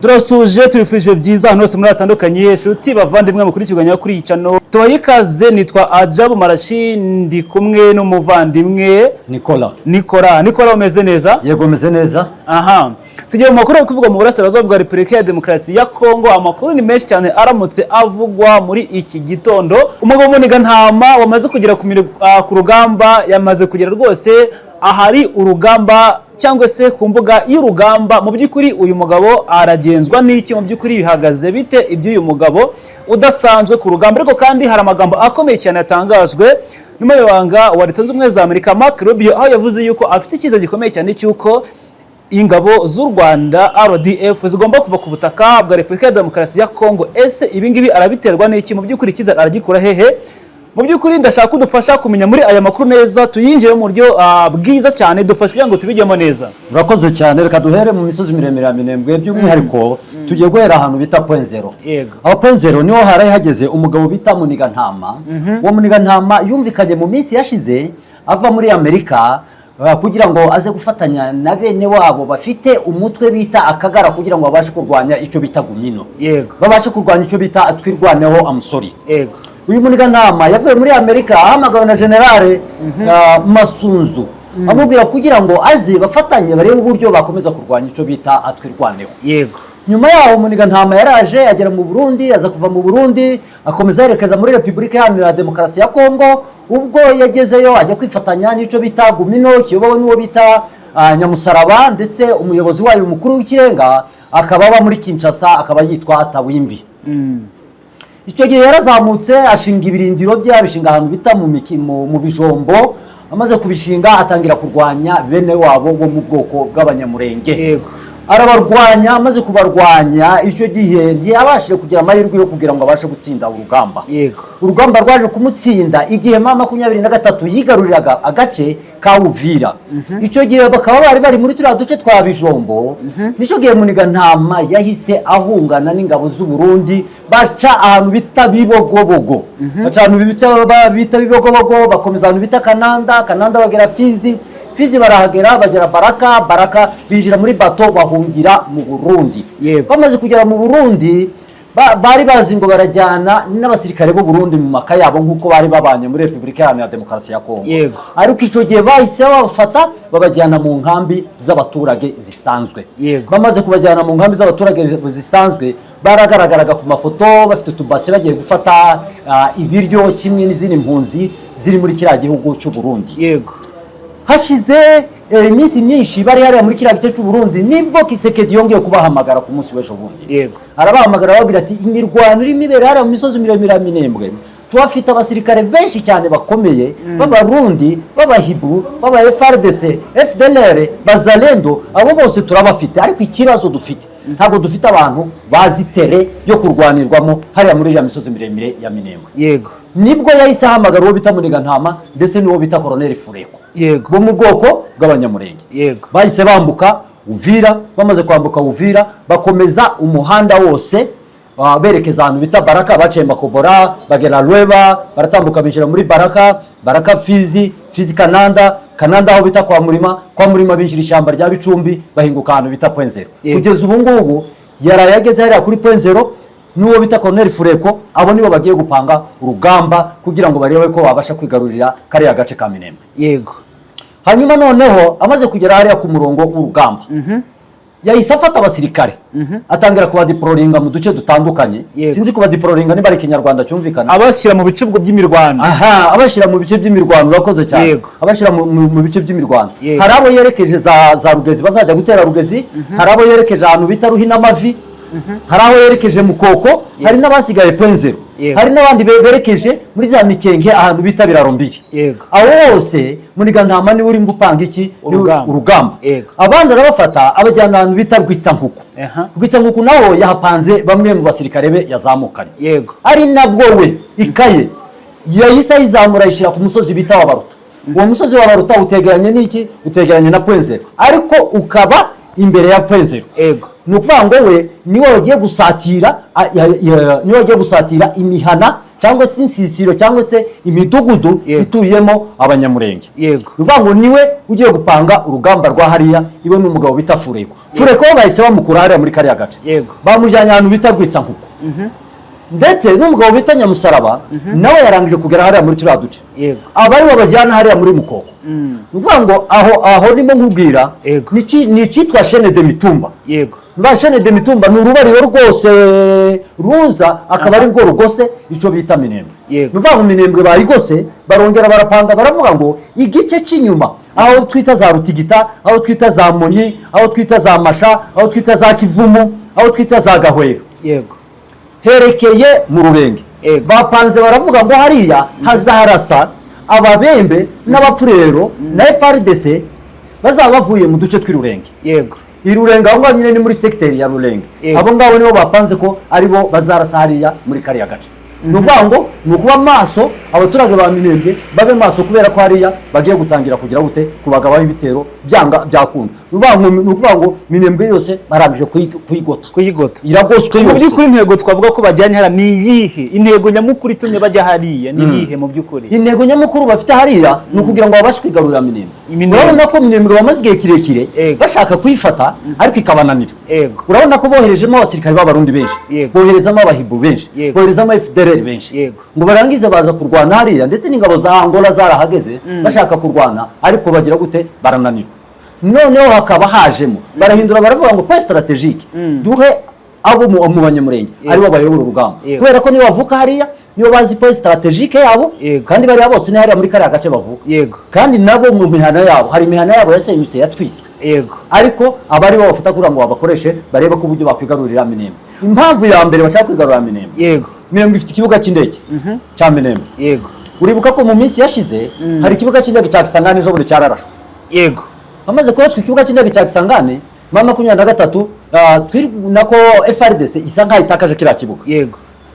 Turasuje, tubifurije byiza ahantu hose muri hatandukanye, inshuti bavandimwe mukurikiranya kuri iyi channel. Tubaye ikaze, nitwa Ajabu Marashi, ndi kumwe n'umuvandimwe Nikola. Nikora. Nikora, umeze neza? Yego, meze neza. Aha tugiye mu makuru yo kuvugwa mu burasirazuba bwa Repubulika ya Demokarasi ya Kongo. Amakuru ni menshi cyane aramutse avugwa muri iki gitondo. Umugabo Muniga-Ntama wamaze kugera ku rugamba, yamaze kugera rwose ahari urugamba cyangwa se ku mbuga y'urugamba. Mu by'ukuri uyu mugabo aragenzwa n'iki? Mu by'ukuri bihagaze bite iby'uyu mugabo udasanzwe ku rugamba? Ariko kandi hari amagambo akomeye cyane yatangajwe n'umunyamabanga wa Leta Zunze Ubumwe za Amerika, Mark Rubio, aho yavuze yuko afite icyizere gikomeye cyane cy'uko ingabo z'u Rwanda RDF zigomba kuva ku butaka bwa Repubulika ya Demokarasi ya Kongo. Ese ibi ngibi arabiterwa n'iki? Mu by'ukuri icyizere aragikura hehe? Mu by'ukuri ndashaka ko udufasha kumenya muri aya makuru neza, tuyinjire mu buryo bwiza cyane, dufashe kugira ngo tubijyemo neza. Murakoze cyane. Reka duhere mu misozi miremire ya Minembwe, by'umwihariko tugiye guhera ahantu bita Point Zero. Aho Point Zero niho haraye hageze umugabo bita Muniga-Ntama. Uwo Muniga-Ntama yumvikanye mu minsi yashize ava muri Amerika kugira ngo aze gufatanya na bene wabo bafite umutwe bita Akagara, kugira ngo babashe kurwanya icyo bita Gumino, babashe kurwanya icyo bita Twirwaneho Amusori. Uyu Muniga-Ntama yavuye muri Amerika ahamagawe na Generale Masunzu, amubwira kugira ngo aze bafatanye barebe uburyo bakomeza kurwanya icyo bita Twirwaneho. Nyuma yaho Muniga-Ntama yaraje agera mu Burundi, aza kuva mu Burundi akomeza yerekeza muri Repubulika Iharanira Demokarasi ya Kongo. Ubwo yagezeyo ajya kwifatanya n'icyo bita Gumino kiyobowe n'uwo bita Nyamusaraba, ndetse umuyobozi wayo mukuru w'ikirenga akaba aba muri Kinshasa, akaba yitwa Tawimbi. Icyo gihe yarazamutse ashinga ibirindiro bye, abishinga ahantu bita mu Bijombo. Amaze kubishinga atangira kurwanya bene wabo bo mu bwoko bw'Abanyamurenge. Arabarwanya. Amaze kubarwanya, icyo gihe ntiyabashije kugira amahirwe yo kugira ngo abashe gutsinda urugamba. Urugamba rwaje kumutsinda igihe M23 yigaruriraga agace ka Uvira. Icyo gihe bakaba bari bari muri turiya duce twa Bijombo. Nicyo gihe Muniga-Ntama yahise ahungana n'ingabo z'u Burundi, baca ahantu bita Bibogobogo, baca ahantu bita Bibogobogo, bakomeza ahantu bita Kananda, Kananda bagera Fizi, Fizi barahagera, bagera Baraka, Baraka binjira muri bato bahungira mu Burundi. Bamaze kugera mu Burundi, bari bazi ngo barajyana n'abasirikare b'u Burundi mu maka yabo nk'uko bari babanye muri Repubulika Iharanira Demokarasi ya Kongo. Ariko icyo gihe bahise babafata babajyana mu nkambi z'abaturage zisanzwe. Bamaze kubajyana mu nkambi z'abaturage zisanzwe, baragaragaraga ku mafoto bafite utubase bagiye gufata ibiryo kimwe n'izindi mpunzi ziri muri kiriya gihugu cy'u Burundi. Hashize iminsi myinshi bari hariya muri kiriya gice cy'u Burundi, nibwo Tshisekedi yongeye kubahamagara ku munsi w'ejo bundi. Arabahamagara, arababwira ati: "Imirwano irimo ibera hariya mu misozi miremire ya Minembwe, tuhafite abasirikare benshi cyane bakomeye b'Abarundi, b'Abahibu, b'aba FARDC, FDLR, Bazalendo, abo bose turabafite. Ariko ikibazo dufite, ntabwo dufite abantu bazi terrain yo kurwanirwamo hariya muri iriya misozi miremire ya Minembwe." Nibwo yahise ahamagara uwo bita Muniga-Ntama ndetse n'uwo bita Koroneli Fureko bo mu bwoko bw'Abanyamurenge. Bahise bambuka Uvira. Bamaze kwambuka Uvira bakomeza umuhanda wose berekeza ahantu bita Baraka. Baciye Makobora, bagera Lweba, baratambuka binjira muri Baraka, Baraka Fizi, Fizi Kananda, Kananda aho bita kwa Murima, kwa Murima binjira ishyamba rya Bicumbi, bahinguka ahantu bita Point Zero. Kugeza ubu ngubu yaraye ageze hariya kuri Point Zero n'uwo bita Colonel Fureko. Abo nibo bagiye gupanga urugamba kugira ngo barebe ko babasha kwigarurira kariya gace ka Minembwe. Hanyuma noneho amaze kugera hariya ku murongo w'urugamba, yahise afata abasirikare atangira kubadeployinga mu duce dutandukanye. Sinzi kubadeployinga niba ari Ikinyarwanda cyumvikana. Abashyira mu bice by'imirwano. Aha, abashyira mu bice by'imirwano, urakoze cyane. Abashyira mu bice by'imirwano. Hari abo yerekeje za Rugezi, bazajya gutera Rugezi. Hari abo yerekeje ahantu bita Ruhinamavi, hari aho yerekeje Mukoko, hari n'abasigaye Point Zero, hari n'abandi berekeje muri za Mikenke ahantu bita Birarombiri. Aho hose Muniga-Ntama niwe urimo upanga iki? Urugamba. Urugamba. Abandi arabafata abajyana ahantu bita Rwitsankuku. Rwitsankuku naho yahapanze bamwe mu basirikare be yazamukanye. Ari nabwo we ikaye yahise ayizamura ayishyira ku musozi bita wa Baruta. Uwo musozi wa Baruta utegeranye n'iki? Utegeranye na Point Zero, ariko ukaba imbere ya Point Zero. Ni ukuvuga ngo we niwe wagiye gusatira niwe wagiye gusatira imihana. cyangwa se insisiro cyangwa se imidugudu ituyemo Abanyamurenge. Ni ukuvuga ngo niwe ugiye gupanga urugamba rwa hariya. Iwe n'umugabo bita Fureko. Fureko bahise bamukura hariya muri kariya gace, bamujyanye ahantu bita Rwitsankuku, ndetse n'umugabo bita Nyamusaraba nawe yarangije kugera hariya muri turiya duce. Aba aribo bajyana hariya muri Mukoko. Ni ukuvuga ngo aho ndimo nkubwira ni icyitwa Chaîne de Mitumba. Ba Chaîne de Mitumba ni urubariro rwose ruza akaba ari rwo rugose icyo bita Minembwe. Ni ukuvuga ngo Minembwe bayigose, barongera barapanga, baravuga ngo igice cy'inyuma, aho twita za Rutigita, aho twita za Monyi, aho twita za Masha, aho twita za Kivumu, aho twita za Gahwera, herekeye mu Rurenge, bapanze baravuga ngo hariya hazaharasa Ababembe n'Abapfurero na FARDC bazaba bavuye mu duce tw'Irurenge. Irurenge aho ngaho nyine ni muri segiteri ya Rurenge. Abo ngabo nibo bapanze ko aribo bazarasa hariya muri kariya gace. Ni ukuvuga ngo ni ukuba maso, abaturage ba Minembwe babe maso, kubera ko hariya bagiye gutangira kugira gute? Kubagabaho ibitero byanga byakunda. Ni ukuvuga ngo Minembwe yose barangije kuyigota. Kuyigota. Iragoswe Mu yose. by'ukuri, intego twavuga ko bajyanye hariya ni iyihe? Intego nyamukuru itumye bajya hariya ni iyihe mu by'ukuri? Intego nyamukuru bafite hariya ni ukugira ngo babashe kwigarurira Minembwe. Minembwe. Urabona ko Minembwe bamaze igihe kirekire bashaka kuyifata, ariko ikabananira. Urabona ko boherejemo abasirikare b'Abarundi benshi, boherezamo Abahibu benshi, boherezamo FDLR benshi, ngo barangize baza kurwana hariya, ndetse n'ingabo za Angola zarahageze bashaka kurwana, ariko bagira gute? Barananirwa. Noneho hakaba hajemo, barahindura, baravuga ngo point stratégique duhe abo mu Banyamurenge aribo bayobora urugamba, kubera ko nibo bavuka hariya, nibo bazi point stratégique yabo, kandi bariya bose ni hariya muri kariya gace bavuka, kandi nabo mu mihana yabo, hari imihana yabo yasenyutse, yatwiswe, ariko aba aribo bafata kugira ngo babakoreshe, barebe ko uburyo bakwigarurira Minembwe. Impamvu ya mbere bashaka kwigarurira Minembwe, Minembwe ifite ikibuga cy'indege cya Minembwe. Uribuka ko mu minsi yashize hari ikibuga cy'indege cya Kisangani, ejo bundi cyararashwe. Bamaze kuraswa ikibuga cy'indege cya Kisangani, M23, nako FARDC isa nkaho itakaje kiriya kibuga.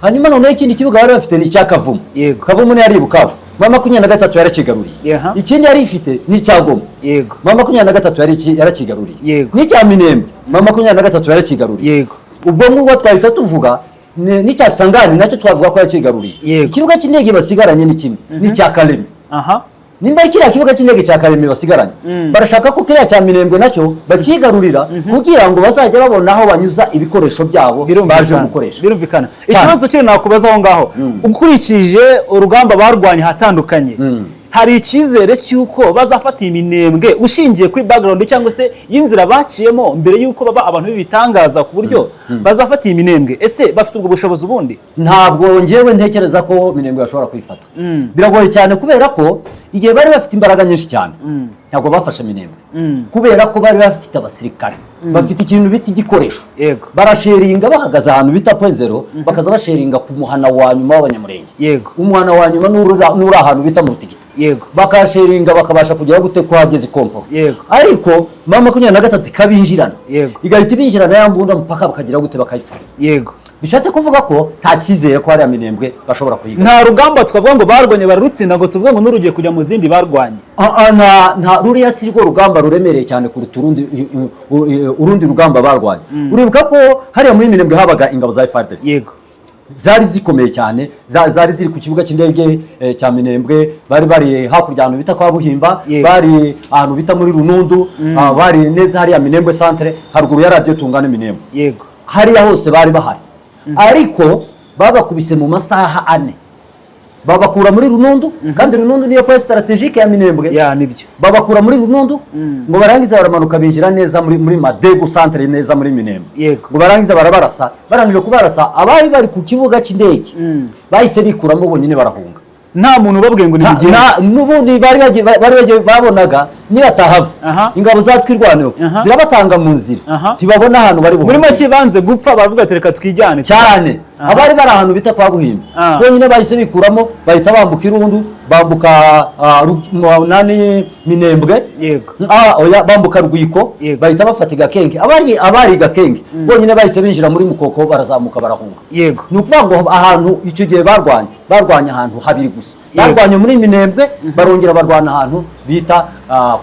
Hanyuma noneho ikindi kibuga bari bafite ni icya Kavumu. Kavumu ni yari i Bukavu, M23 yarakigaruriye. Ikindi yari ifite ni icya Goma, M23 yarakigaruriye. N'icya Minembwe M23 yarakigaruriye. Ubwo ngubwo twahita tuvuga n'icya Kisangani nacyo twavuga ko yakigaruriye. Ikibuga cy'indege basigaranye ni kimwe, n'icya Kalemi. Nimba ari kiriya kibuga cy'indege cya Kalemi basigaranye, barashaka ko kiriya cya Minembwe nacyo bakigarurira, kugira ngo bazajye babona aho banyuza ibikoresho byabo baje gukoresha. Birumvikana. Ikibazo kiri nakubaza aho ngaho, ukurikije urugamba barwanye ahatandukanye, hari icyizere cy'uko bazafata iyi Minembwe, ushingiye kuri background cyangwa se y'inzira baciyemo mbere y'uko baba abantu b'ibitangaza, ku buryo bazafata iyi Minembwe? Ese bafite ubwo bushobozi ubundi? Ntabwo ngewe ntekereza ko Minembwe bashobora kuyifata. Biragoye cyane, kubera ko igihe bari bafite imbaraga nyinshi cyane ntabwo bafashe Minembwe, kubera ko bari bafite abasirikare bafite ikintu bita igikoresho. Barasheringa bahagaze ahantu bita Point Zéro, bakaza basheringa ku muhana wa nyuma w'Abanyamurenge. Umuhana wa nyuma n'uri ahantu bita mu Rutigita. Bakasheringa, bakabasha kugera gute? Kuhageza ikomporo. Ariko M23 ikabinjirana, igahita ibinjirana ya mbunda mpaka bakagira gute? Bakayifata. Bishatse kuvuga ko nta cyizere ko hariya Minembwe bashobora kuyiga. Nta rugamba twavuga ngo barwanye bararutsinda, ngo tuvuge ngo n'urugiye kujya mu zindi barwanye? Ah, ah, nta ruriya si rwo rugamba ruremereye cyane kuruta urundi rugamba barwanye. Uribuka ko hariya muri Minembwe habaga ingabo za FARDC, zari zikomeye cyane, zari ziri ku kibuga cy'indege cya Minembwe, bari hakurya ahantu bita kwa Buhimba, bari ahantu bita muri Runundu, bari neza hariya Minembwe centre, haruguru ya Radiyo Tungane Minembwe. Hariya hose bari bahari, ariko babakubise mu masaha 4, babakura muri Runundu, kandi Runundu niyo point stratégique ya Minembwe. Ya, nibyo. Babakura muri Runundu, ngo barangize baramanuka binjira neza muri Madegu centre, neza muri Minembwe, ngo barangize barabarasa. Barangije kubarasa, abari bari ku kibuga cy'indege bahise bikuramo bonyine, barahunga. Nta muntu ubabwiye ngo nimugende? N'ubundi bari bagiye babonaga nibatahava ingabo za Twirwaneho zirabatanga mu nzira, ntibabona ahantu bari Muri buhungire. make banze gupfa, baravuga ati reka twijyane. Cyane. Abari bari ahantu bita kwa Buhimba bonyine bahise bikuramo, bahita bambuka Irundu, bambuka nani, Minembwe. Oya, bambuka Rwiko, bahita bafata Gakenge. Abari Gakenge bonyine bahise binjira muri Mukoko, barazamuka, barahunga. Ni ukuvuga ngo ahantu icyo gihe barwanye ahantu habiri gusa. Barwanye muri Minembwe, barongera barwana ahantu bita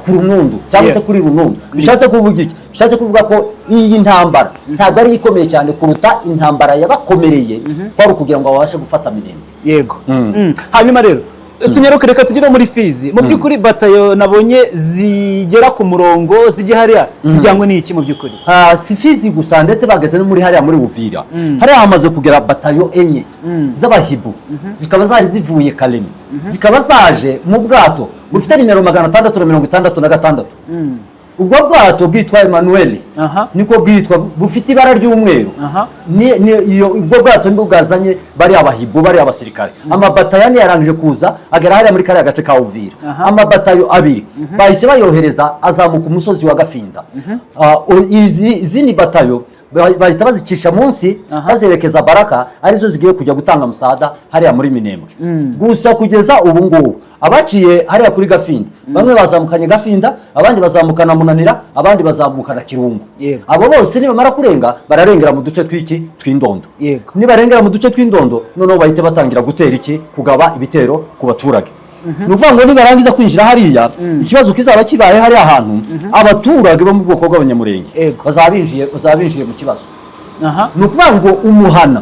ku Runundu cyangwa se kuri Runundu. Bishatse kuvuga iki? Bishatse kuvuga ko iyi ntambara ntabwo ari ikomeye cyane kuruta intambara yabakomereye, kwari ukugira ngo babashe gufata Minembwe. Yego. Hanyuma rero tunyaruke, reka tugere muri Fizi. Mu by'ukuri batayo nabonye zigera ku murongo zijya hariya zijyanywe n'iki mu by'ukuri? Ah, si Fizi gusa, ndetse bageze no muri hariya muri Uvira. Hariya hamaze kugera batayo enye z'abahibu, zikaba zari zivuye Kalemi, zikaba zaje mu bwato bufite nimero 666. Ubwo bwato bwitwa Emmanuel, niko bwitwa, bufite ibara ry'umweru. Ni iyo ubwo bwato nibwo bwazanye bariya abahibu, bariya abasirikare. Amabatayo ane yarangije kuza agera hariya muri kariya gace ka Uvira. Amabatayo abiri bahise bayohereza azamuka umusozi wa Gafinda. Izindi batayo bahita bazicisha munsi, bazerekeza Baraka, arizo zigiye kujya gutanga musada hariya muri Minembwe. Gusa kugeza ubu ngubu abaciye hariya kuri Gafinda, bamwe bazamukanye Gafinda, abandi bazamukana Munanira, abandi bazamukana Kirungu. Abo bose nibamara kurenga, bararengera mu duce tw'iki tw'Indondo. Nibarengera mu duce tw'Indondo, noneho bahite batangira gutera iki, kugaba ibitero ku baturage. Ni ukuvuga ngo nibarangiza kwinjira hariya, ikibazo kizaba kibaye hariya hantu, abaturage bo mu bwoko bw'Abanyamurenge bazaba binjiye mu kibazo. Ni ukuvuga ngo umuhana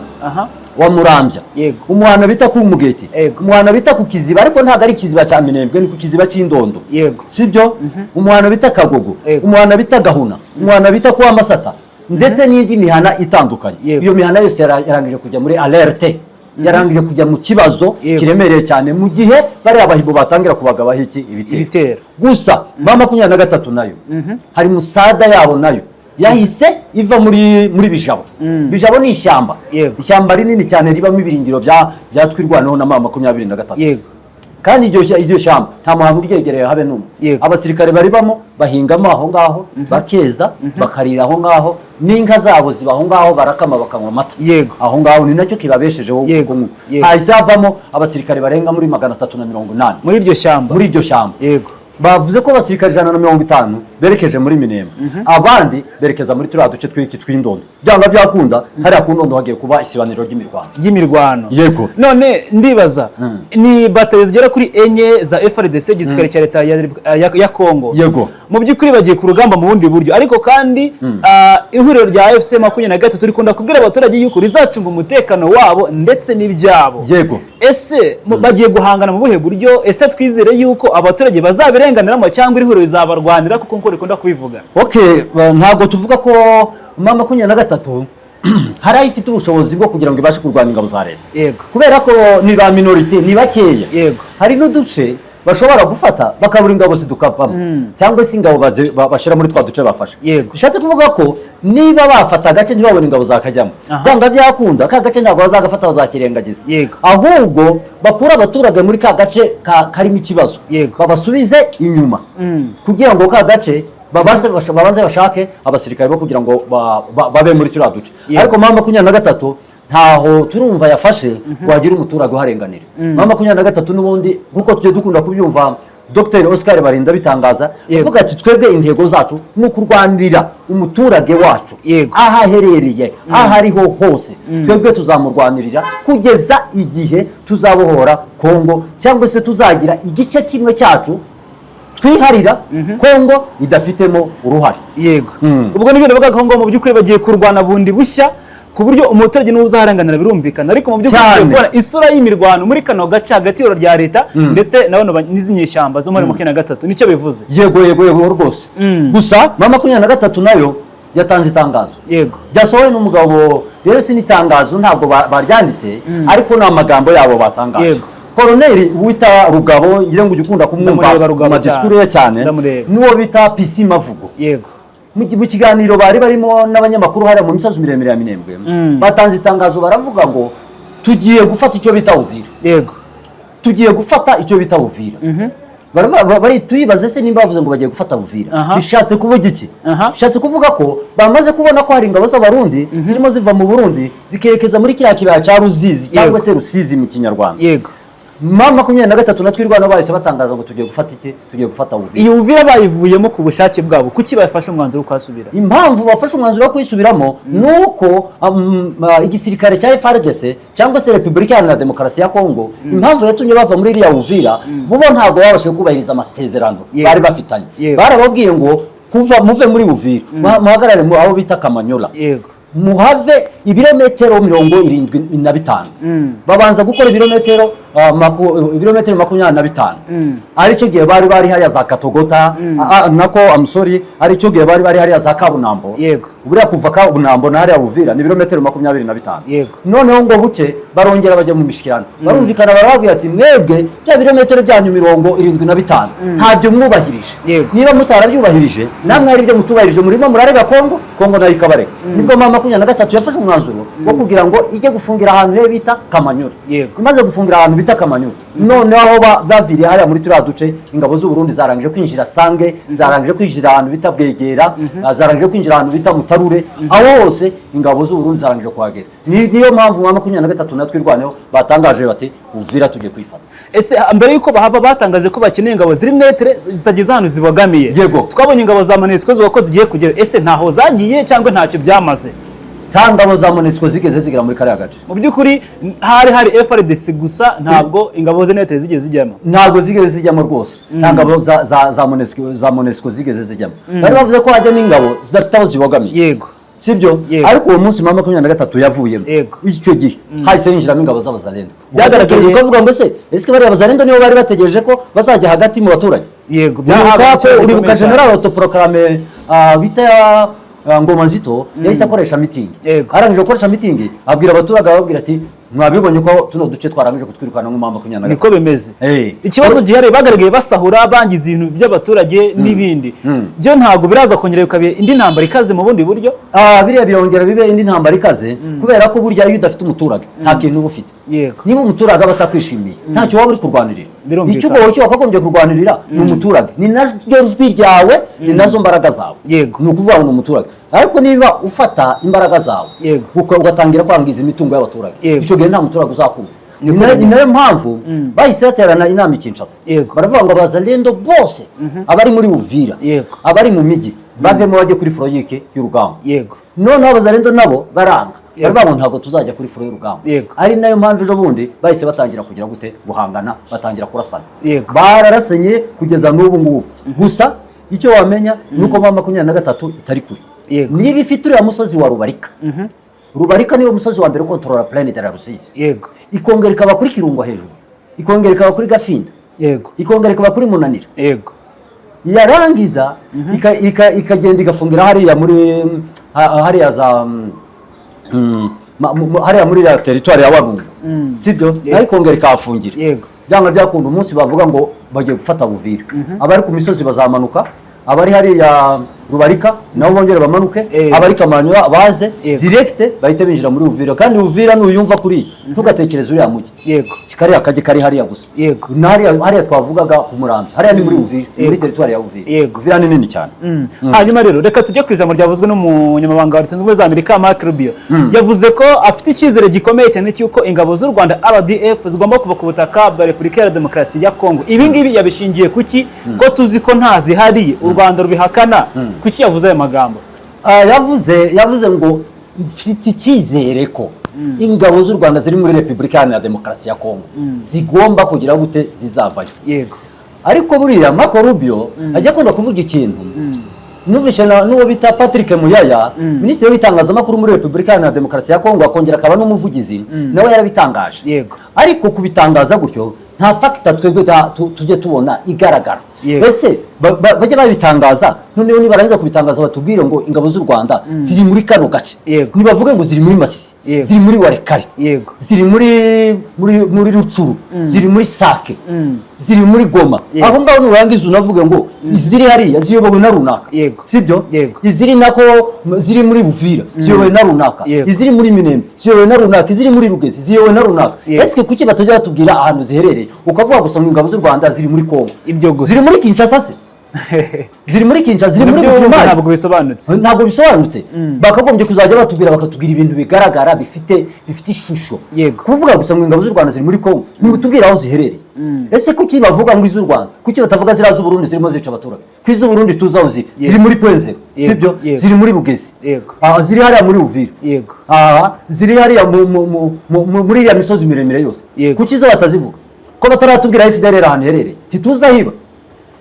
wa Murambya, umuhana bita ku Mugete, umuhana bita ku Kiziba, ariko ntabwo ari Ikiziba cya Minembwe, ni ku Kiziba cy'Indondo, sibyo? Umuhana bita Kagogo, umuhana bita Gahuna, umuhana bita kuwa Masata, ndetse n'indi mihana itandukanye. Iyo mihana yose yarangije kujya muri alerte, yarangije kujya mu kibazo kiremereye cyane mu gihe bariya bahibo batangira kubagabaho iki, ibitero. Ibitero. Gusa M23 nayo hari musada yabo, nayo yahise iva muri Bijabo. Bijabo ni ishyamba, ishyamba rinini cyane ribamo ibirindiro bya Twirwaneho na M23. Kandi iryo shyamba nta muhango uryegereye habe n'umwe. Abasirikare baribamo bahingamo aho ngaho, bakeza, bakarira aho ngaho, n'inka zabo ziba aho ngaho, barakama, bakanywa amata aho ngaho, ni nacyo kibabeshejeho. Kuko hahise havamo abasirikare barenga muri 380 muri iryo shyamba. Muri iryo shyamba. Bavuze ko abasirikare 150 berekeje muri Minembwe, abandi berekeza muri turiya duce tw'iki tw'Indondo. Byanga byakunda hariya ku Ndondo hagiye kuba isibaniro ry'imirwano. Ry'imirwano. Yego. None ndibaza, ni batayo zigera kuri enye za FARDC, igisirikare cya leta ya Congo. Mu by'ukuri bagiye ku rugamba mu bundi buryo, ariko kandi ihuriro rya AFC 23 rikunda kubwira abaturage yuko rizacunga umutekano wabo ndetse n'ibyabo. Ese bagiye guhangana mu buhe buryo? Ese twizere yuko abaturage bazabirenganiramo, cyangwa iri huriro rizabarwanira kuko nkuko rikunda kubivuga? Okay, ntabwo tuvuga ko M23 hari aho ifite ubushobozi bwo kugira ngo ibashe kurwanya ingabo za leta, kubera ko ni ba minorité, ni bakeya. Hari n'uduce bashobora gufata bakabura ingabo zidukapamo, cyangwa se ingabo bashyira muri twa duce bafashe. Bishatse kuvuga ko niba bafata agace ntibabone ingabo zakajyamo, byanga byakunda ka gace ntabwo bazagafata, bazakirengagiza. Ahubwo bakure abaturage muri ka gace karimo ikibazo, babasubize inyuma kugira ngo ka gace babanze bashake abasirikare bo kugira ngo babe muri turiya duce. Ariko M23 ntaho turumva yafashe ngo hagire umuturage uharenganira. M23 n'ubundi, nk'uko tugiye dukunda kubyumva Dr Oscar Barinda bitangaza, avuga ati: "Twebwe intego zacu ni ukurwanirira umuturage wacu aho aherereye, aho ariho hose. Twebwe tuzamurwanirira kugeza igihe tuzabohora Kongo, cyangwa se tuzagira igice kimwe cyacu twiharira Kongo idafitemo uruhare." Ubwo nibyo navuga ko ngo mu by'ukuri bagiye kurwana bundi bushya, ku buryo umuturage niwe uzaharanganira, birumvikana. Ariko mu by'ukuri tugiye kubona isura y'imirwano muri kano gace hagati y'ihuriro rya leta ndetse na bano n'izi nyeshyamba zo muri 23, nicyo bivuze. Yego rwose. Gusa M23 nayo yatanze itangazo ryasohowe n'umugabo. Rero si n'itangazo, ntabwo baryanditse, ariko ni amagambo yabo batangaje. Koroneri wita Rugabo, ngira ngo ujye ukunda kumwumva Ndamureba mu Rugabo madisikuru ye cyane, Ndamureba. n'uwo bita Pisi Mavugo. Mu kiganiro bari barimo n'abanyamakuru hariya mu misozi miremire ya Minembwe, batanze itangazo, baravuga ngo tugiye gufata icyo bita Uvira. Tugiye gufata icyo bita Uvira. Baravuga bari tuyibaze se nimba bavuze ngo bagiye gufata Uvira, bishatse kuvuga iki? Bishatse kuvuga ko bamaze kubona ko hari ingabo z'Abarundi zirimo ziva mu Burundi zikerekeza muri kiriya kibaya cya Ruzizi, cyangwa se Rusizi mu Kinyarwanda. M23 na Twirwaneho bahise batangaza ngo tugiye gufata iki, tugiye gufata Uvira. Iyi Uvira bayivuyemo ku bushake bwabo, kuki bafashe umwanzuro wo kuhasubira? Impamvu bafashe umwanzuro wo kuyisubiramo ni uko igisirikare cya FARDC, cyangwa se Repubulika Iharanira Demokarasi ya Kongo, impamvu yatumye bava muri iriya Uvira, bo ntabwo babashije kubahiriza amasezerano bari bafitanye. Barababwiye ngo Kuva muve muri Uvira, muhagarare mu aho bita Kamanyola, muhave ibirometero 75. Babanza gukora ibirometero 25, aricyo gihe bari hariya za Katogota, nako amusori, aricyo gihe bari hariya za Kabunambo. Buriya kuva Kabunambo na hariya Uvira ni ibirometero 25. Noneho ngo buce barongera bajya mu mishyikirano, barumvikana, barababwira ati: "Mwebwe bya birometero byanyu 75 ntabyo mwubahirije." Niba mutarabyubahirije, namwe hari ibyo mutubahirije, murimo murarega Kongo, Kongo nayo ikabarega. Nibwo M23 yafashe umwanzuro wo kugira ngo ijye gufungira ahantu he bita Kamanyura. Imaze gufungira ahantu bita Kamanyura, noneho aho baviriye hariya muri turiya duce, ingabo z'u Burundi zarangije kwinjira Sange, zarangije kwinjira ahantu bita Bwegera, zarangije kwinjira ahantu bita Mutarure. Aho hose ingabo z'u Burundi zarangije kuhagera. Niyo mpamvu M23 natwe Twirwaneho batangaje bati: "Uvira tugiye kuyifata." Ese mbere y'uko bahava batangaje ko bakeneye ingabo ziri neutre, zitageze ahantu zibogamiye? Yego. Twabonye ingabo za MONUSCO zivuga ko zigiye kugera. Ese ntaho zagiye cyangwa ntacyo byamaze? Nta ngabo za MONUSCO zigeze zigera muri kariya gace. Mu by'ukuri hari FARDC gusa, ntabwo ingabo ze neutre zigeze zijyamo? Ntabwo zigeze zijyamo rwose. Nta ngabo za MONUSCO zigeze zijyamo. Bari bavuze ko hajyamo ingabo zidafite aho zibogamiye, sibyo? Yego. Ariko uwo munsi M23 yavuyemo, icyo gihe hahise hinjiramo ingabo z'Abazalendo. Ukavuga ngo ese bariya Bazalendo nibo bari bategereje ko bazajya hagati mu baturage? Uribuka Byahabaye ko ikibazo uribuka gikomeye cyane. General autoproclamé bita Ngoma Nzito yahise akoresha mitingi. Arangije gukoresha mitingi, abwira abaturage, ababwira ati: "Mwabibonye ko tuno duce twarangije kutwirukana mu M23." Niko bimeze. Ikibazo gihari, bagaragaye basahura, bangiza ibintu by'abaturage n'ibindi. Byo ntabwo biraza kongera bikaba indi ntambara ikaze mu bundi buryo? Biriya birongera bibe indi ntambara ikaze, kubera ko burya iyo udafite umuturage nta kintu uba ufite. Niba umuturage aba atakwishimiye, ntacyo waba uri kurwanirira. Birumvikana. Icyo ubwo cyo wakagombye kurwanirira ni umuturage, ni naryo jwi ryawe, ni nazo mbaraga zawe. Ni ukuvuga ngo ni umuturage. Ariko niba ufata imbaraga zawe ugatangira kwangiza imitungo y'abaturage, icyo gihe nta muturage uzakumva. Niko Ni bimeze. nayo mpamvu bahise baterana inama i Kinshasa, baravuga ngo Abazalendo bose, abari muri Uvira, abari mu mijyi, bavemo bajye kuri front y'iki y'urugamba. Noneho Abazalendo nabo baranga, baravuga ngo ntabwo tuzajya kuri front y'urugamba. Ari nayo mpamvu ejo bundi bahise batangira kugira gute? Guhangana, batangira kurasana. Bararasenye kugeza n'ubu ngubu. Gusa icyo wamenya ni uko M23 itari kure. Niba ifite uriya musozi wa Rubarika, Rubarika niwo musozi wa mbere ukontorora plaine de la Rusizi, ikongera ikaba kuri Kirungo hejuru, ikongera ikaba kuri Gafinda, ikongera ikaba kuri Munanira, yarangiza ikagenda igafungira hariya muri hariya za hariya muri ya territoire ya Warungu, sibyo? Nayo ikongera ikahafungira. Byanga byakunda, umunsi bavuga ngo bagiye gufata Buvira, abari ku misozi bazamanuka, abari hariya Rubarika nabo bongere bamanuke, abari Kamanyura baze, direct bahite binjira muri Uvira. Kandi Uvira nuyumva kuri ntugatekereze uriya mujyi, si kariya kajyi kari hariya gusa. Na hariya twavugaga ku Murambi, hariya ni muri Uvira, ni muri teritwari ya Uvira. Uvira ni nini cyane. Hanyuma rero reka tujye ku ijambo ryavuzwe n'umunyamabanga wa Leta Zunze Ubumwe za Amerika, Mark Rubio. Yavuze ko afite icyizere gikomeye cyane cy'uko ingabo z'u Rwanda RDF zigomba kuva ku butaka bwa Repubulika ya Demokarasi ya Kongo. Ibi ngibi yabishingiye kuki, ko tuzi ko nta zihari, u Rwanda rubihakana? Kuki yavuze aya magambo? Yavuze ngo mfite icyizere ko ingabo z'u Rwanda ziri muri Repubulika Iharanira Demokarasi ya Kongo zigomba kugira gute? Zizavayo. Ariko buriya Marco Rubio ajya akunda kuvuga ikintu numvishe n'uwo bita Patrick Muyaya, minisitiri w'itangazamakuru muri Repubulika Iharanira Demokarasi ya Kongo, akongera akaba n'umuvugizi, nawe yarabitangaje. Ariko kubitangaza gutyo nta facteur twebwe tujye tubona igaragara. Ese bajye babitangaza, noneho nibarangiza kubitangaza batubwire ngo ingabo z'u Rwanda ziri muri kano gace. Nibavuge ngo ziri muri Masisi, ziri muri Walikale, ziri muri Rutshuru, ziri muri Sake, ziri muri Goma. Aho ngaho nurangiza unavuge ngo iziri hariya ziyobowe na runaka, sibyo? Yego. Iziri nako ziri muri Buvira ziyobowe na runaka, iziri muri Minembwe ziyobowe na runaka, iziri muri Rugezi ziyobowe na runaka. Ese kuki batajya batubwira ahantu ziherereye, ukavuga gusa ngo ingabo z'u Rwanda ziri muri Kongo? Ibyo gusa. Ziri muri Kinshasa se? Ziri muri Kinshasa, ziri muri Nabyo Bujumbura? ntabwo bisobanutse. Ntabwo bisobanutse. Bakagombye kuzajya batubwira, bakatubwira ibintu bigaragara, bifite ishusho. Kuvuga gusa ngo ingabo z'u Rwanda ziri muri Kongo, ntibutubwire aho ziherereye. Ese kuki bavuga ngo iz'u Rwanda, kuki batavuga ziriya z'u Burundi zirimo zica abaturage? Ko iz'u Burundi tuzi aho ziri, ziri muri Point Zéro, sibyo? Ziri muri Rugezi. Ziri hariya muri Uvira. Ziri hariya muri iriya misozi miremire yose. Kuki zo batazivuga? Ko bataratubwira aho FDLR ahantu iherereye, ntituzi aho iba.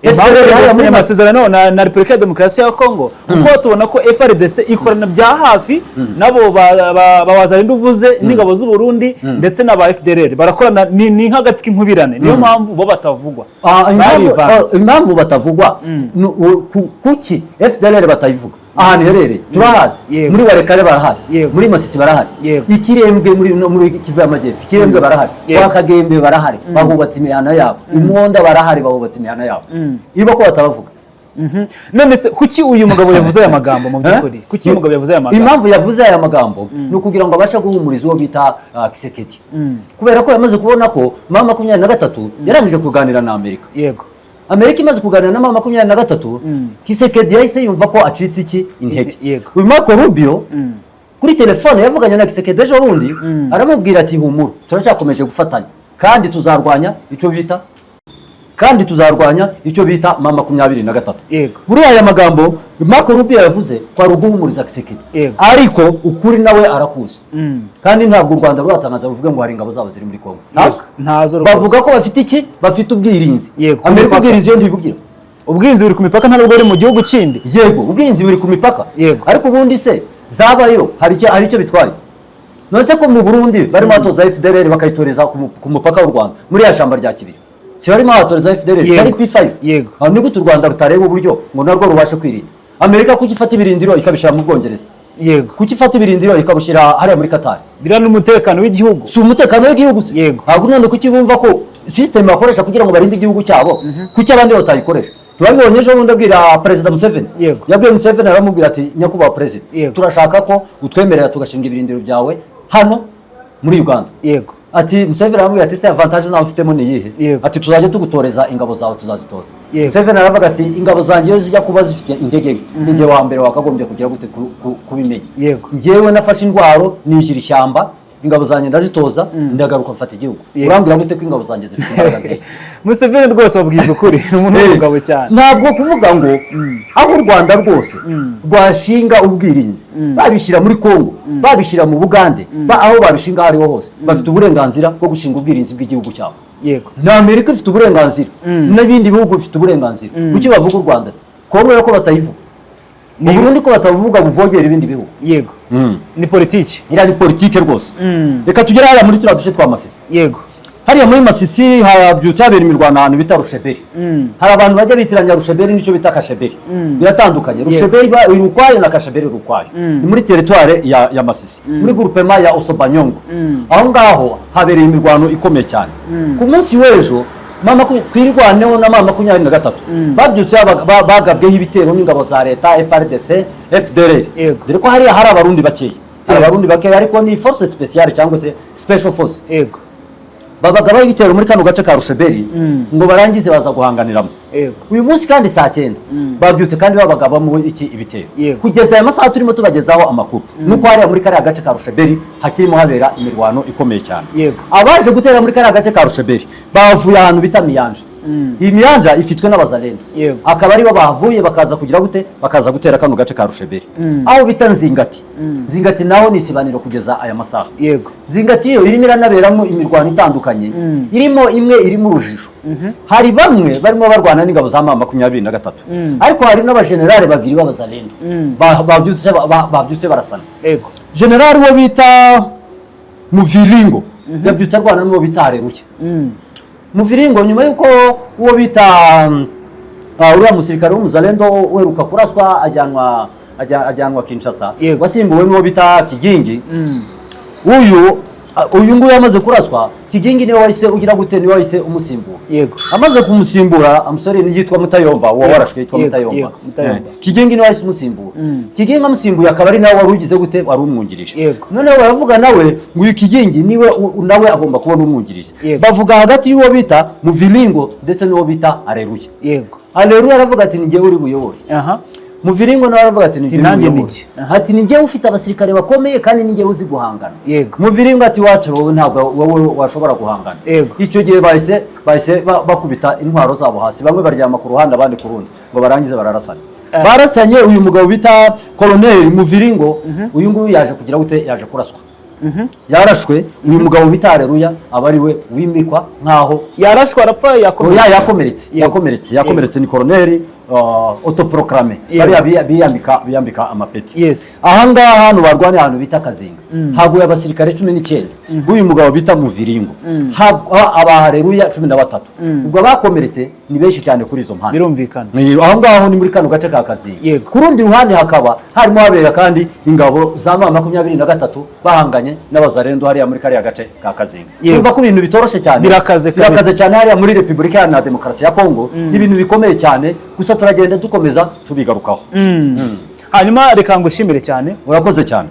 Impamvu FDLR hariya bafitanye muri amasezerano na Repubulika ya Demokarasi ya Kongo, kuko tubona ko FARDC ikorana bya hafi nabo ba Wazalendo uvuze, n'ingabo z'u Burundi ndetse n'aba FDLR barakorana, ni nk'agati k'inkubirane. Niyo mpamvu bo batavugwa. Ah, Barivanze. impamvu batavugwa kuki FDLR batayivuga? Ahantu iherereye turahazi. Muri Walikale barahari, muri Masisi barahari, Ikirembwe muri no muri Kivu y'Amajyepfo, Ikirembwe barahari, kwa Kagembe barahari, bahubatse imihana yabo, Imwonda barahari, bahubatse imihana yabo. Ibo ko batabavuga? None se kuki uyu mugabo yavuze aya magambo mu by'ukuri? Eh? Kuki uyu mugabo yavuze aya magambo? Impamvu yavuze aya magambo ni ukugira ngo abashe guhumuriza uwo bita Tshisekedi, kubera ko yamaze kubona ko M23 yarangije kuganira na Amerika. Amerika imaze kuganira na M23, Tshisekedi yahise yumva ko acitse iki intege. Uyu Marco Rubio kuri telefone yavuganye na Tshisekedi ejo bundi, aramubwira ati: "Humura, turacyakomeje gufatanya kandi tuzarwanya icyo bita M23." Muri aya magambo Marco Rubio yavuze ko ari uguhumuriza Tshisekedi, ariko ukuri nawe arakuzi, kandi ntabwo u Rwanda ruratangaza ruvuge ngo hari ingabo zabo ziri muri Kongo. Ntazo. Ntazo rwose. Bavuga ko bafite iki? Bafite ubwirinzi. Ku Amerika mipaka. ubwirinzi yo ntibugira. Ubwirinzi buri ku mipaka, ntabwo buri mu gihugu kindi. Yego, ubwirinzi buri ku mipaka. Ariko ubundi se zabayo hari icyo bitwaye? None se ko mu Burundi barimo batoza FDLR, bakayitoreza ku mupaka w'u Rwanda muri ya shamba rya Kibiri, si barimo batoreza FDLR? Cyari P5. Aho ni gute u Rwanda rutareba uburyo ngo narwo rubashe kwirinda? Amerika kuki ifata ibirindiro ikabishyira mu Bwongereza? Kuki ifata ibirindiro ikabishyira hariya muri Qatar? Biriya n'umutekano w'igihugu. Si umutekano w'igihugu se? Yego. Ntabwo none kuki bumva ko system bakoresha kugira ngo barinde igihugu cyabo, kuki abandi batayikoresha? Turabibonye ejo bundi abwira Perezida Museveni. Yabwiye Museveni, aramubwira ati: "Nyakubahwa Perezida, turashaka ko utwemerera tugashinga ibirindiro byawe hano muri Uganda." Ati Museveni aramubwira ati: "Se avantage zaba mfitemo ni iyihe?" Ati: "Tuzajya tugutoreza ingabo zawe, tuzazitoza." Museveni aravuga ati: "Ingabo zanjye iyo zijya kuba zifite intege nke, ni jye wa mbere wakagombye kugira gute kubimenya. Njyewe nafashe intwaro, nishyira ishyamba, ingabo zanjye ndazitoza, ndagaruka mfata igihugu. Urambwira gute ko ingabo zanjye zifite imbaraga nke?" Museveni rwose ababwiza ukuri, ni umuntu w'umugabo cyane. Ntabwo kuvuga ngo aho u Rwanda rwose rwashinga ubwirinzi, babishyira muri Kongo, babishyira mu Bugande, aho babishinga aho ariho hose, bafite uburenganzira bwo gushinga ubwirinzi bw'igihugu cyabo. Na Amerika ifite uburenganzira, n'ibindi bihugu bifite uburenganzira. Kuki bavuga u Rwanda se? Kongo yo ko batayivuga, mu Burundi ko batavuga buvogera ibindi bihugu? Yego, ni politiki. Iriya ni politike rwose. Reka tugere hariya muri turiya duce twa Masisi. Hariya muri Masisi habyutse habera imirwano ahantu bita Rusheberi. Hari abantu bajya bitiranya Rusheberi n'icyo bita Kasheberi, biratandukanye. Rusheberi iri ukwayo na Kasheberi iri ukwayo. Ni muri territoire ya Masisi, muri groupement ya Osobanyongo. Aho ngaho habereye imirwano ikomeye cyane ku munsi w'ejo. Twirwaneho na M23 babyutse bagabweho ibitero n'ingabo za leta, FARDC, FDLR, dore ko hariya hari Abarundi bakeya, hari Abarundi bakeya, ariko ni force spéciale cyangwa se special force. Babagabaho ibitero muri kano gace ka Rusheberi ngo barangize baza guhanganiramo. Uyu munsi kandi saa 9 babyutse kandi babagabamo iki ibitero. Kugeza aya masaha turimo tubagezaho amakuru nuko hariya muri kariya gace ka Rusheberi hakirimo habera imirwano ikomeye cyane. Abaje gutera muri kariya gace ka Rusheberi bavuye ahantu bita Miyanja. Iyi Miyanja ifitwe n'Abazalendo, akaba aribo bahavuye bakaza kugira gute? Bakaza gutera kano gace ka Rusheberi. Aho bita Nzingati, Nzingati naho ni isibaniro kugeza aya masaha. Nzingati yo irimo iranaberamo imirwano itandukanye, irimo imwe irimo urujijo. Hari bamwe barimo barwana n'ingabo za M23, ariko hari n'abajenerali babiri b'Abazalendo babyutse barasana. Generali uwo bita Muviringo yabyutse arwana n'uwo bita Hareruya. Muviringo, nyuma y'uko uwo bita uriya musirikare w'Umuzalendo uheruka kuraswa ajyanwa Kinshasa, wasimbuwe n'uwo bita Kigingi, uyu nguyu amaze kuraswa, Kigingi niwe wahise ugira gute? Niwe wahise umusimbura. Amaze kumusimbura, amusore yitwa Mutayomba, uwo warashwe yitwa Mutayomba. Yego, Mutayomba. Kigingi niwe wahise umusimbura. Kigingi amusimbuye akaba ari nawe wari ugize gute? Wari umwungirije. Noneho baravuga nawe ngo uyu Kigingi niwe nawe agomba kubona umwungirije. Bavuga hagati y'uwo bita Muviringo ndetse n'uwo bita Areruya. Areruya aravuga ati: "Ni njyewe uri buyobore." Muviringo nawe aravuga ati: "Ni njyewe Nanjye uri buyobore." ni njye. Ati: "Ni njyewe ufite abasirikare bakomeye kandi ni njyewe uzi guhangana." Muviringo ati: "Wacu, wowe ntabwo wowe washobora guhangana." Icyo gihe bahise bakubita intwaro zabo hasi, bamwe baryama ku ruhande, abandi ku rundi, ngo barangize bararasana. Barasanye, uyu mugabo bita Koloneli Muviringo, uyu nguyu yaje kugira gute? Yaje kuraswa. Yarashwe, uyu mugabo bita Hareruya aba ari we wimikwa nk'aho Yarashwe arapfa, yakomeretse? Oya, yakomeretse. Yakomeretse, ni koroneri autoproclamé. Bariya biyambika amapeti. Ahangaha hano barwaniye ahantu bita Kazinga, haguye abasirikare 19 b'uyu mugabo bita Muviringo, hagwa abahareruya 13. Ubwo abakomeretse ni benshi cyane kuri izo mpande. Aho ngaho ni muri kano gace ka Kazinga. Ku rundi ruhande hakaba harimo habera kandi ingabo za M23 bahanganye n'abazarendo hariya muri kariya gace ka Kazinga. Urumva ko ibintu bitoroshye cyane. Birakaze kabisa. Birakaze cyane hariya muri Repubulika Iharanira Demokarasi ya Kongo. Ni ibintu bikomeye cyane, gusa turagenda dukomeza tubigarukaho. Hanyuma reka ngushimire cyane. Urakoze cyane.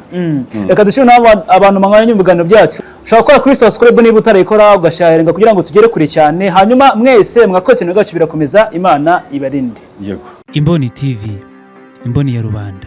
Reka dushimire abantu mwanya ibiganiro byacu. Ushobora gukora kuri subscribe niba utarayikora, ugasharinga kugira ngo tugere kure cyane. Hanyuma mwese mwakoze ibintu byacu birakomeza. Imana ibarinde. Yego. Imboni TV, imboni ya rubanda.